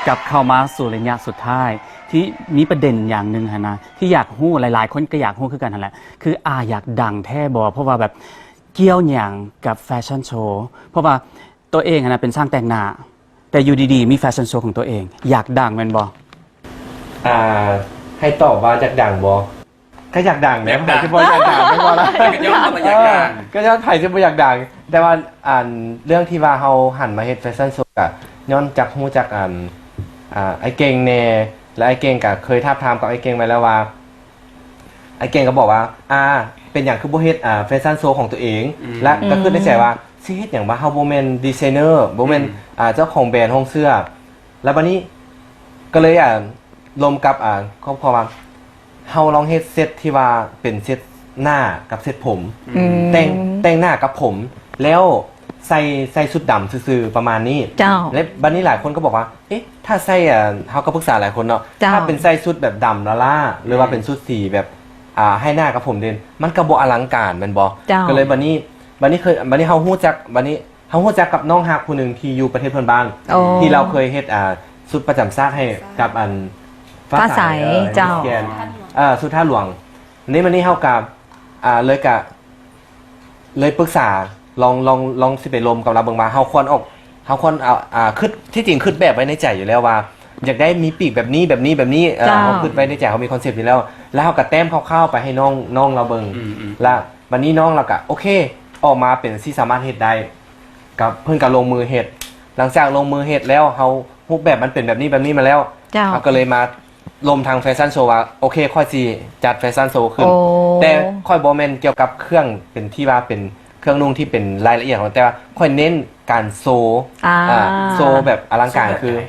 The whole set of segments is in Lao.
ກັບເຂົ້າມາສູ່ໄລຍະສຸດທ້າຍ ທີ່ມີປະເດັນຢ່າງໜຶ່ງຫັ້ນນະ ທີ່ຢາກຮູ້ ຫຼາຍໆຄົນກໍຢາກຮູ້ຄືກັນຫັ້ນແຫຼະ ຄືອາຢາກດັງແທ້ບໍ່? ເພາະວ່າແບບກ່ຽວຫຍັງກັບແຟຊັນໂຊ? ເພາະວ່າຕົວເອງຫັ້ນນະເປັນຊ່າງແຕ່ງໜ້າ ແຕ່ຢູ່ດີໆມີແຟຊັນໂຊຂອງຕົວເອງ ຢາກດັງແມ່ນບໍ່? ອ່າ ໃຫ້ຕອບວ່າຢາກດັງບໍ່? ກໍຢາກດັງແຫຼະ ໃຜຊິບໍ່ຢາກດັງແມ່ນບໍ່ລະ? ກໍຍ້ອນໃຜຊິບໍ່ຢາກດັງ ແຕ່ວ່າອັນເລື່ອງທີ່ວ່າເຮົາຫັນມາເຮັດແຟຊັນໂຊກະຍ້ອນຈັກຮູ້ຈັກອັນອ່າອ້າຍເກັ່ງແດ່ ແລະອ້າຍເກັ່ງກະເຄີຍທາບທາມກັບອ້າຍເກັ່ງໄວ້ແລ້ວວ່າ ອ້າຍເກັ່ງກໍບອກວ່າ ອາ ເປັນຫຍັງຄືບໍ່ເຮັດອາແຟຊັນໂຊຂອງຕົວເອງ ແລະກໍຄິດໃນໃຈວ່າ ຊິເຮັດຫຍັງວະ ເຮົາບໍ່ແມ່ນດີໄຊເນີ ບໍ່ແມ່ນອາເຈົ້າຂອງແບຣນໂຮງເສື້ອ ແລ້ວບາດນີ້ກໍເລີຍອາລົມກັບອາຄອບຄົວວ່າ ເຮົາລອງເຮັດເຊັດທີ່ວ່າເປັນເຊັດໜ້າກັບເຊັດຜົມ ແຕ່ງແຕ່ງໜ້າກັບຜົມ ແລ້ວໃສ່ໃສ່ຊຸດດຳຊື່ໆປະມານນີ້ ເຈົ້າ ແລະບາດນີ້ຫຼາຍຄົນກໍບອກວ່າ ເອະ ຖ້າໃສ່ອາເຮົາກໍປຶກສາຫຼາຍຄົນເນາະ ເຈົ້າ ຖ້າເປັນໃສ່ຊຸດແບບດຳລ້າໆ ຫຼືວ່າເປັນຊຸດສີແບບອາໃຫ້ໜ້າກັບຜົມເດັ່ນ ມັນກໍບໍ່ອະລັງການແມ່ນບໍ່? ເຈົ້າ ກໍເລີຍບາດນີ້ ບາດນີ້ເຄີຍ ບາດນີ້ເຮົາຮູ້ຈັກ ບາດນີ້ ເຮົາຮູ້ຈັກກັບນ້ອງຮັກຜູ້ໜຶ່ງທີ່ຢູ່ປະເທດເພື່ອນບ້ານ ທີ່ລາວເຄີຍເຮັດ ອ່າ ຊຸດປະຈຳຊາດໃຫ້ກັບອັນຟ້າໃສ ເອີ ເຈົ້າ ເອີ ຊຸດທາດຫຼວງ ນີ້ມານີ້ເຮົາກະ ອ່າ ເລີຍກະ ເລີຍປຶກສາ ລອງ ລອງ ລອງຊິໄປລົມກັບລາວເບິ່ງວ່າ ເຮົາຄວນອອກ ເຮົາຄວນເອົາ ອ່າ ຄິດ ທີ່ຈິງຄິດແບບໄວ້ໃນໃຈຢູ່ແລ້ວວ່າ ຢາກໄດ້ມີປີກແບບນີ້ ແບບນີ້ ແບບນີ້ ເອີ ເຮົາຄິດໄວ້ໃນໃຈ ເຮົາມີຄອນເຊັບຢູ່ແລ້ວ ແລ້ວເຮົາກະແຕ້ມຄ່າວໆໄປໃຫ້ນ້ອງ ນ້ອງລາວເບິ່ງ ລະ ບາດນີ້ນ້ອງລາວກະໂອເຄ ອອກມາເປັນ ຊິສາມາດເຮັດໄດ້ ກະເພິ່ນກະລົງມືເຮັດ ຫຼັງຈາກລົງມືເຮັດແລ້ວ ເຮົາ ຮູບແບບມັນເປັນແບບນີ້ແບບນີ້ມາແລ້ວ ເຮົາກະເລີຍມາລົມທາງແຟຊັນໂຊວ່າ ໂອເຄ ຂ້ອຍຊິຈັດແຟຊັນໂຊຂຶ້ນ ແຕ່ຂ້ອຍບໍ່ແມ່ນກ່ຽວກັບເຄື່ອງເປັນທີ່ວ່າເປັນເຄື່ອງນຸ່ງທີ່ເປັນລາຍລະອຽດຂອງ ແຕ່ວ່າຂ້ອຍເນັ້ນການໂຊ ອ່າ ໂຊແບບອະລັງການ ຄື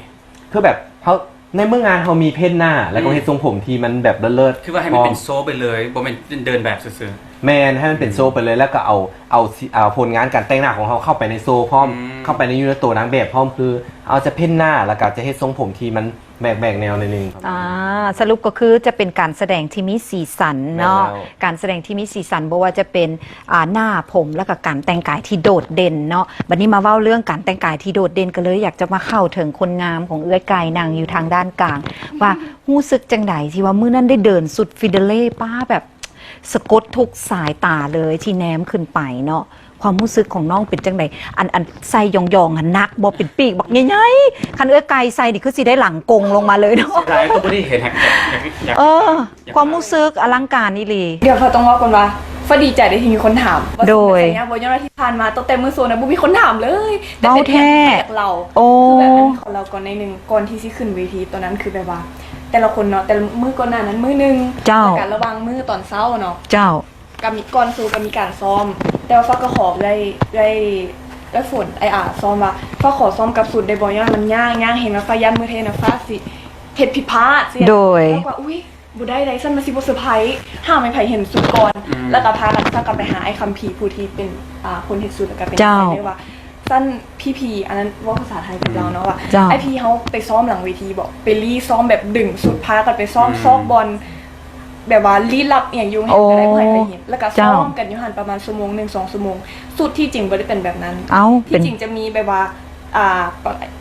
ຄືແບບເຮົາ ໃນເມື່ອງານເຮົາມີເພນໜ້າ ແລ້ວກໍເຮັດຊົງຜົມທີ່ມັນແບບເລີດໆ ຄືວ່າໃຫ້ມັນເປັນໂຊໄປເລີຍ ບໍ່ແມ່ນເດີນແບບຊື່ໆ ແມ່ນ ໃຫ້ມັນເປັນໂຊໄປເລີຍ ແລ້ວກໍເອົາ ເອົາ ເອົາຜົນງານການແຕ່ງໜ້າຂອງເຮົາເຂົ້າໄປໃນໂຊພ້ອມ ເຂົ້າໄປໃນ ຢູ່ໃນໂຕນາງແບບພ້ອມ ຄືເຮົາຈະເພນໜ້າ ແລ້ວກໍຈະເຮັດຊົງຜົມທີ່ມັນແບກໆແນວໜ້ອຍໜຶ່ງ ອ່າ ສະຫຼຸບກໍຄືຈະເປັນການສະແດງທີ່ມີສີສັນເນາະ ການສະແດງທີ່ມີສີສັນ ບໍ່ວ່າຈະເປັນ ອ່າ ໜ້າຜົມ ແລ້ວກໍການແຕ່ງກາຍທີ່ໂດດເດັ່ນເນາະ ບັດນີ້ມາເວົ້າເລື່ອງການແຕ່ງກາຍທີ່ໂດດເດັ່ນ ກໍເລີຍຢາກຈະມາເຂົ້າເຖິງຄົນງາມຂອງເອື້ອຍໄກ່ນັ່ງຢູ່ທາງດ້ານກາງ ວ່າຮູ້ສຶກຈັ່ງໃດທີ່ວ່າມື້ນັ້ນໄດ້ເດີນຊຸດຟິດເດເລ ປ້າ ແບບສະກົດທຸກສາຍຕາເລີຍທີ່ແນມຂຶ້ນໄປເນາະ ຄວາມຮູ້ສຶກຂອງນ້ອງເປັນຈັ່ງໃດ? ອັນ ອັນໃສ່ຢອງໆຫັ້ນໜັກບໍ່? ເປັນປີກບັກໃຫຍ່ໆ ຄັນເອື້ອຍໄກ່ໃສ່ນີ້ຄືຊິໄດ້ຫຼັງກົງລົງມາເລີຍເນາະ ເສຍດາຍກໍບໍ່ໄດ້ເຫັນ ເອີ ຄວາມຮູ້ສຶກອະລັງການອີ່ຫຼີ. ດຽວຟ້າຕ້ອງເວົ້າກ່ອນວ່າ ຟ້າດີໃຈເດ້ທີ່ມີຄົນຖາມວ່າ ໂດຍ ຊຸດໄປໃສຍາກບໍ່ ຍ້ອນວ່າທີ່ຜ່ານມາຕັ້ງແຕ່ມື້ໂຊນະ ບໍ່ມີຄົນຖາມເລີຍ ເວົ້າແທ້ ແຕ່ເປັນແນວທີ່ຢາກເລົ່າ ໂອ້ ຄືແບບອັນນີ້ຂໍເລົ່າກ່ອນໜ້ອຍໜຶ່ງ ກ່ອນທີ່ຊິຂຶ້ນເວທີຕອນນັ້ນ ຄືແບບວ່າ ແຕ່ລະຄົນເນາະ ແຕ່ລະມື້ກ່ອນໜ້ານັ້ນມື້ໜຶ່ງ ເຈົ້າ ແລ້ວກະລະຫວ່າງມື້ຕອນເຊົ້າເນາະ ເຈົ້າ ກະມີ ກ່ອນໂຊກະມີການຊ້ອມ ແຕ່ວ່າຟ້າກໍຂໍເອື້ອຍ ເອື້ອຍ ເອື້ອຍຝົນ ອ້າຍອາຊ້ອມວ່າ ຟ້າຂໍຊ້ອມກັບຊຸດໄດ້ບໍ່ ຍ້ອນມັນຍາກ ຍາກແຮງ ແລ້ວຟ້າຢ້ານມື້ແທ້ນະ ຟ້າຊິເຮັດຜິດພາດ ໂດຍ ແລ້ວກໍ ອຸ້ຍ ບໍ່ໄດ້ໃດ໋ ຊັ້ນມັນຊິບໍ່ເຊີໄພ ຫ້າມໃຫ້ໃຜເຫັນຊຸດກ່ອນ ແລ້ວກໍພາກັນສັກກັບໄປຫາອ້າຍຄຳພີ ຜູ້ທີ່ເປັນ ອ່າ ຄົນເຮັດຊຸດ ແລ້ວກໍເປັນ ເຈົ້າ ເຈົ້າ ວ່າ ຊັ້ນພີ່ໆ ອັນນັ້ນເວົ້າພາສາໄທກັບລາວເນາະ ວ່າ ເຈົ້າ ອ້າຍພີ ເຮົາໄປຊ້ອມຫຼັງເວທີບໍ ໄປລີ້ຊ້ອມແບບດຶງຊຸດ ພາກັນໄປຊ້ອມ ອືມ ຊອກບ່ອນ ແບບວ່າລີ້ລັບອີ່ຫຍັງຢູ່ ໂອ້ ໃຫ້ກໍໄດ້ ບໍ່ໃຫ້ໃຜເຫັນ ແລ້ວກໍ ເຈົ້າ ຊ້ອມກັນຢູ່ຫັ້ນປະມານຊົ່ວໂມງໜຶ່ງ ສອງຊົ່ວໂມງ ຊຸດທີ່ຈິງບໍ່ໄດ້ເປັນແບບນັ້ນ ເອົ້າ ທີ່ຈິງຈະມີແບບວ່າ ອ່າ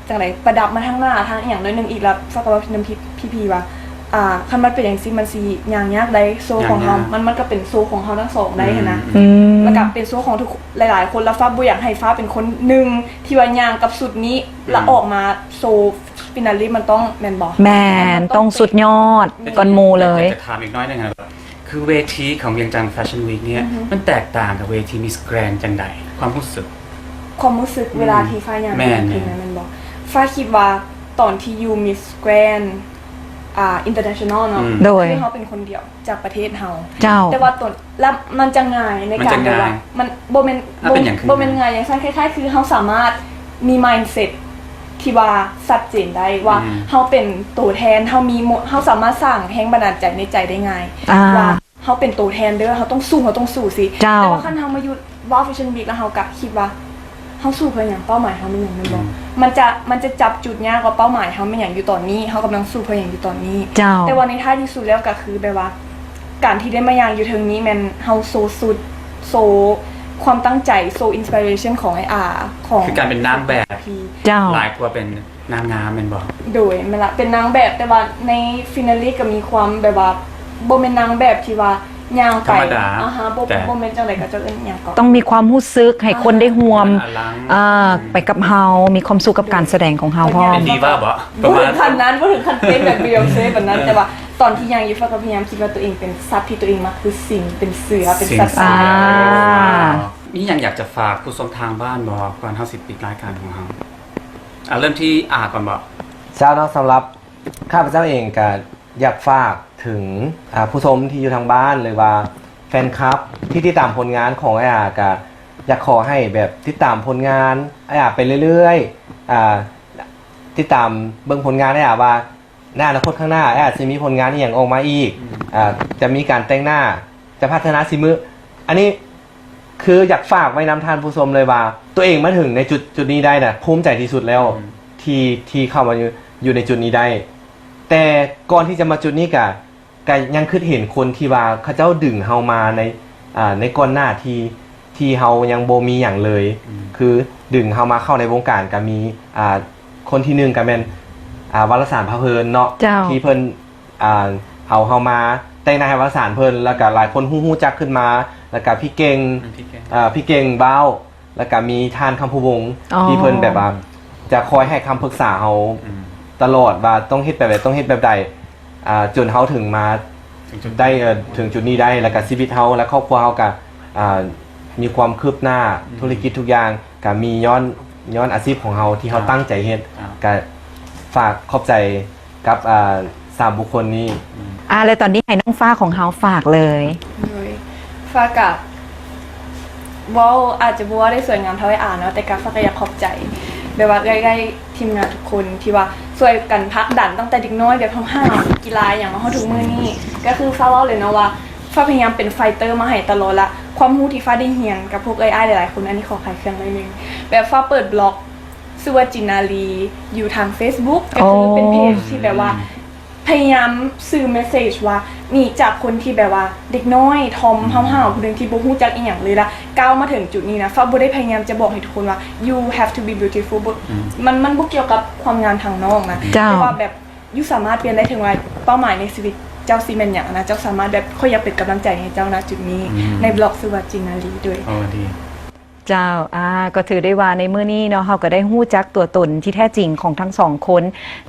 ຈັ່ງໃດ ປະດັບມາທາງໜ້າ ທາງອີ່ຫຍັງໜ້ອຍໜຶ່ງອີກ ແລ້ວຟ້າກໍເວົ້ານຳພີ່ໆວ່າ ອ່າ ຄັນມັນເປັນຈັ່ງຊີ້ ມັນຊິຍ່າງຍາກໃດ໋ ໂຊຂອງເຮົາ ມັນ ມັນກໍເປັນໂຊຂອງເຮົາທັງສອງໄດ້ຫັ້ນນະ ອືມ ແລ້ວກໍເປັນໂຊຂອງທຸກ ຫຼາຍໆຄົນ ແລ້ວຟ້າບໍ່ຢາກໃຫ້ຟ້າເປັນຄົນໜຶ່ງທີ່ວ່າຍ່າງກັບຊຸດນີ້ ອືມ ແລ້ວອອກມາໂຊ finale ມັນຕ້ອງແມ່ນບໍ່? ແມ່ນ ຕ້ອງສຸດຍອດກ່ອນໝູ່ເລີຍ. ຢາກຈະຖາມອີກໜ້ອຍໜຶ່ງຫັ້ນ ຄືເວທີຂອງວຽງຈັນ Fashion Week ເນີ້ຍ ມັນແຕກຕ່າງກັບເວທີ Miss Grand ຈັ່ງໃດ? ຄວາມຮູ້ສຶກ ຄວາມຮູ້ສຶກເວລາທີ່ຟ້າຍ່າງຂຶ້ນນັ້ນແມ່ນບໍ່? ຟ້າຄິດວ່າຕອນທີ່ຢູ່ Miss Grand ອ່າ International ເນາະ ຄືເຮົາເປັນຄົນດຽວຈາກປະເທດເຮົາ ເຈົ້າ ແຕ່ວ່າຕົນ ລະມັນຈະງ່າຍໃນການ ມັນຈະງ່າຍ ແບບວ່າ ມັນບໍ່ແມ່ນ ອ່າ ບໍ່ ເປັນຫຍັງຄື ບໍ່ແມ່ນງ່າຍຈັ່ງຊັ້ນ ຄ້າຍໆຄືເຮົາສາມາດມີ mindset ທີ່ວ່າຊັດເຈນໄດ້ວ່າ ອືມ ເຮົາເປັນໂຕແທນ ເຮົາມີ ເຮົາສາມາດສ້າງແຮງບັນດານໃຈໃນໃຈໄດ້ງ່າຍ ອ່າ ວ່າເຮົາເປັນໂຕແທນເດີ ເຮົາຕ້ອງສູ້ ເຮົາຕ້ອງສູ້ຊິ ເຈົ້າ ແຕ່ວ່າຄັນເຮົາມາຢູ່ Wow Fashion Week ແລ້ວເຮົາກະຄິດວ່າ ເຮົາສູ້ເພື່ອຫຍັງ? ເປົ້າໝາຍເຮົາແມ່ນຫຍັງແມ່ນບໍ່? ອືມ ມັນຈະ ມັນຈະຈັບຈຸດຍາກວ່າເປົ້າໝາຍເຮົາແມ່ນຫຍັງຢູ່ຕອນນີ້ ເຮົາກຳລັງສູ້ເພື່ອຫຍັງຢູ່ຕອນນີ້ ເຈົ້າ ແຕ່ວ່າໃນທ້າຍທີ່ສຸດແລ້ວກະຄືແບບວ່າ ການທີ່ໄດ້ມາຍ່າງຢູ່ເທິງນີ້ແມ່ນເຮົາໂຊຊຸດ ໂຊຄວາມຕັ້ງໃຈ ໂຊ inspiration ຂອງອ້າຍອາ ຂອງ ຄືການເປັນນາງແບບ ເຈົ້າ ຫຼາຍກວ່າເປັນ ນາງງາມແມ່ນບໍ່? ໂດຍ ແມ່ນລະ ເປັນນາງແບບ ແຕ່ວ່າໃນ finale ກໍມີຄວາມແບບວ່າ ບໍ່ແມ່ນນາງແບບທີ່ວ່າຍ່າງໄປ ທຳມະດາ ອາຮະ ບໍ່ ແຕ່ ບໍ່ແມ່ນຈັ່ງໃດ ເຂົາເຈົ້າເອີ້ນຫຍັງເກາະ? ຕ້ອງມີຄວາມຮູ້ສຶກໃຫ້ຄົນໄດ້ຮ່ວມ ອາ ໄປກັບເຮົາ ມີຄວາມສຸກກັບການສະແດງຂອງເຮົາພ້ອມ. ເປັນດີວ່າບໍ່? ບໍ່ເຖິງຂັ້ນນັ້ນ ບໍ່ເຖິງຂັ້ນເປັນແບບ Beyoncé ປານນັ້ນ ເອີ ແຕ່ວ່າຕອນທີ່ຍ່າງຢູ່ ຟ້າກໍພະຍາຍາມຄິດວ່າຕົວເອງເປັນສັດທີ່ຕົວເອງມັກ ຄືສິງ ເປັນເສືອ ເປັນສັດ ສິງສາ ອາ ມີຫຍັງຢາກຈະຝາກຜູ້ຊົມທາງບ້ານບໍ່ ກ່ອນເຮົາຊິປິດລາຍການຂອງເຮົາ? ອາ ເລີ່ມທີ່ອາກ່ອນບໍ? ເຈົ້າເນາະ ສຳລັບຂ້າພະເຈົ້າເອງກະຢາກຝາກເຖິງ ອາ ຜູ້ຊົມທີ່ຢູ່ທາງບ້ານ ຫຼືວ່າແຟນຄລັບທີ່ຕິດຕາມຜົນງານຂອງອ້າຍອາ ກະຢາກຂໍໃຫ້ແບບຕິດຕາມຜົນງານອ້າຍອາໄປເລື້ອຍໆ ອາ ຕິດຕາມເບິ່ງຜົນງານອ້າຍອາວ່າ ໃນອະນາຄົດຂ້າງໜ້າ ອ້າຍອາຊິມີຜົນງານອີ່ຫຍັງອອກມາອີກ ອືມ ອາ ຈະມີການແຕ່ງໜ້າ ຈະພັດທະນາສີມື ອັນນີ້ຄືຢາກຝາກໄວ້ນຳທ່ານຜູ້ຊົມເລີຍວ່າ ຕົວເອງມາເຖິງໃນຈຸດ ຈຸດນີ້ໄດ້ນະ ພູມໃຈທີ່ສຸດແລ້ວ ອືມ ທີ່ ທີ່ເຂົ້າມາຢູ່ ຢູ່ໃນຈຸດນີ້ໄດ້ ແຕ່ກ່ອນທີ່ຈະມາຈຸດນີ້ກະ ກະຍັງຄິດເຫັນຄົນທີ່ວ່າເຂົາເຈົ້າດຶງເຮົາມາໃນ ອາ ໃນກ່ອນໜ້າທີ່ ທີ່ເຮົາຍັງບໍ່ມີຫຍັງເລີຍ ອືມ ຄືດຶງເຮົາມາເຂົ້າໃນວົງການ ກະມີ ອາ ຄົນທີໜຶ່ງກະແມ່ນ ອາ ວາລະສານພາເພີນເນາະ ເຈົ້າ ທີ່ເພິ່ນ ອາ ເອົາເຮົາມາແຕ່ງໜ້າໃຫ້ວາລະສານເພິ່ນ ແລ້ວກະຫຼາຍຄົນຮູ້ ຮູ້ຈັກຂຶ້ນມາ ແລ້ວກະພີ່ເກັ່ງ ອືມ ພີ່ເກັ່ງ ເອີ ພີ່ເກັ່ງ ວ້າວ ແລ້ວກະມີທ່ານຄຳພູວົງ ອໍ ທີ່ເພິ່ນແບບວ່າຈະຄອຍໃຫ້ຄຳປຶກສາເຮົາ ອືມ ຕະຫຼອດວ່າຕ້ອງເຮັດແບບໃດ ຕ້ອງເຮັດແບບໃດ ອາ ຈົນເຮົາເຖິງມາ ເຖິງຈຸດ ໄດ້ ເອີ ເຖິງຈຸດນີ້ໄດ້ ແລ້ວກະຊີວິດເຮົາ ແລະ ຄອບຄົວເຮົາກະ ອາ ມີຄວາມຄືບໜ້າ ອືມ ທຸລະກິດທຸກຢ່າງກະມີຍ້ອນ ຍ້ອນອາຊີບຂອງເຮົາທີ່ເຮົາ ອ່າ ຕັ້ງໃຈເຮັດ ອ່າ ກະຝາກຂອບໃຈ ກັບ ອາ ສາມບຸກຄົນນີ້ ອືມ ອາ ແລະ ຕອນນີ້ໃຫ້ນ້ອງຟ້າຂອງເຮົາຝາກເລີຍ. ໂດຍ ຟ້າກະເວົ້າອາດຈະບໍ່ເວົ້າໄດ້ສວຍງາມເທົ່າອ້າຍອາເນາະ ແຕ່ກະຟ້າກະຢາກຂອບໃຈ ແບບວ່າເອື້ອຍໆ ທີມງານທຸກຄົນທີ່ວ່າຊ່ວຍກັນຜັກດັນຕັ້ງແຕ່ເດັກນ້ອຍ ແບບຫ້າວໆ ກິລາຫຍັງມາຮອດທຸກມື້ນີ້ ກະຄືຟ້າເວົ້າເລີຍເນາະວ່າ ຟ້າພະຍາຍາມເປັນໄຟເຕີມາໃຫ້ຕະຫຼອດລະ ຄວາມຮູ້ທີ່ຟ້າໄດ້ຮຽນກັບພວກເອື້ອຍອ້າຍຫຼາຍໆຄົນ ອັນນີ້ຂໍຂາຍເຄື່ອງໜ້ອຍໜຶ່ງ ແບບຟ້າເປີດບລັອກ ຊື່ວ່າຈິນນາລີ ຢູ່ທາງເຟສບຸກ ກໍຄືເປັນເພຈທີ່ແບບວ່າ ອືມ ພະຍາຍາມສື່ເມສເສຈວ່າ ນີ້ຈາກຄົນທີ່ແບບວ່າເດັກນ້ອຍ ທອມ ອືມ ຫ້າວໆ ຜູ້ໜຶ່ງທີ່ບໍ່ຮູ້ຈັກອີ່ຫຍັງເລີຍລະ ກ້າວມາເຖິງຈຸດນີ້ນະ ຟ້າບໍ່ໄດ້ພະຍາຍາມຈະບອກໃຫ້ທຸກຄົນວ່າ you have to be beautiful ບໍ່ ອືມ ມັນ ມັນບໍ່ກ່ຽວກັບຄວາມງາມທາງນອກນະ ເຈົ້າ ແຕ່ວ່າແບບ you ສາມາດປ່ຽນໄດ້ ເຖິງວ່າເປົ້າໝາຍໃນຊີວິດເຈົ້າຊິແມ່ນຫຍັງນະ ເຈົ້າສາມາດແບບ ຂ້ອຍຢາກເປັນກຳລັງໃຈໃຫ້ເຈົ້ານະຈຸດນີ້ ອືມ ໃນບລັອກຊື່ວ່າຈິນນາລີ ໂດຍ ອໍ ດີ ເຈົ້າ ອາ ກໍຖືໄດ້ວ່າໃນມື້ນີ້ເນາະ ເຮົາກໍໄດ້ຮູ້ຈັກຕົວຕົນທີ່ແທ້ຈິງຂອງທັງສອງຄົນ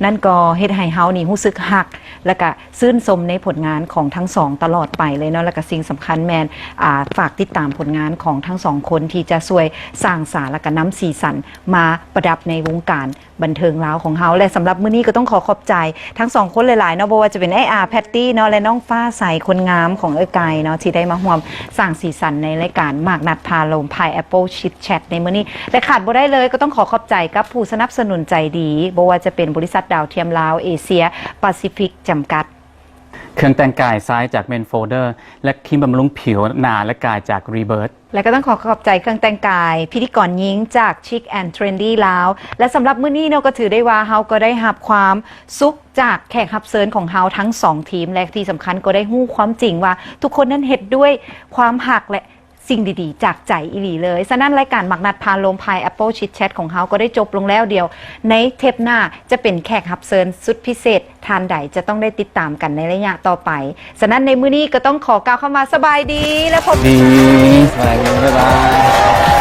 ນັ້ນກໍເຮັດໃຫ້ເຮົານີ້ຮູ້ສຶກຮັກ ແລະກະຊື່ນຊົມໃນຜົນງານຂອງທັງສອງຕະຫຼອດໄປເລີຍເນາະ ແລະກະສິ່ງສຳຄັນແມ່ນ ອາ ຝາກຕິດຕາມຜົນງານຂອງທັງສອງຄົນ ທີ່ຈະຊ່ວຍສ້າງສາ ແລະກະນຳສີສັນມາປະດັບໃນວົງການ ບັນເທີງລາວຂອງເຮົາ ແລະ ສຳລັບມື້ນີ້ກໍຕ້ອງຂໍຂອບໃຈທັງສອງຄົນຫຼາຍໆເນາະ ບໍ່ວ່າຈະເປັນອ້າຍອາ ແພັດຕີ້ເນາະ ແລະ ນ້ອງຟ້າໃສ ຄົນງາມຂອງເອື້ອຍໄກ່ເນາະ ທີ່ໄດ້ມາຮ່ວມສ້າງສີສັນໃນລາຍການໝາກນັດພາລົມ Pineapple Chit Chat ໃນມື້ນີ້ ແລະ ຂາດບໍ່ໄດ້ເລີຍ ກໍຕ້ອງຂໍຂອບໃຈກັບຜູ້ສະໜັບສະໜູນໃຈດີ ບໍ່ວ່າຈະເປັນບໍລິສັດດາວທຽມລາວເອເຊຍປາຊີຟິກຈຳກັດ ເຄື່ອງແຕ່ງກາຍຊາຍຈາກ Men Folder ແລະ ຄຣີມບຳລຸງຜິວໜ້າ ແລະ ກາຍຈາກ Rebirth ແລະ ກໍຕ້ອງຂໍຂອບໃຈເຄື່ອງແຕ່ງກາຍພິທີກອນຍິງຈາກ Chic and Trendy ລາວ ແລະ ສຳລັບມື້ນີ້ເນາະ ກໍຖືໄດ້ວ່າເຮົາກໍໄດ້ຮັບຄວາມສຸກຈາກແຂກຮັບເຊີນຂອງເຮົາທັງສອງທີມ ແລະ ທີ່ສຳຄັນກໍໄດ້ຮູ້ຄວາມຈິງວ່າທຸກຄົນນັ້ນເຮັດດ້ວຍຄວາມຮັກ ແລະ ສິ່ງດີໆຈາກໃຈອີ່ຫຼີເລີຍ. ສະນັ້ນ ລາຍການໝາກນັດພາລົມ Pineapple Chit Chat ຂອງເຮົາກໍໄດ້ຈົບລົງແລ້ວ. ດຽວໃນເທບໜ້າຈະເປັນແຂກຮັບເຊີນສຸດພິເສດທ່ານໃດ ຈະຕ້ອງໄດ້ຕິດຕາມກັນໃນໄລຍະຕໍ່ໄປ. ສະນັ້ນ ໃນມື້ນີ້ກໍຕ້ອງຂໍກ່າວຄຳວ່າສະບາຍດີ ແລະ ພົບກັນໃໝ່. ສະບາຍດີ ບາຍບາຍ.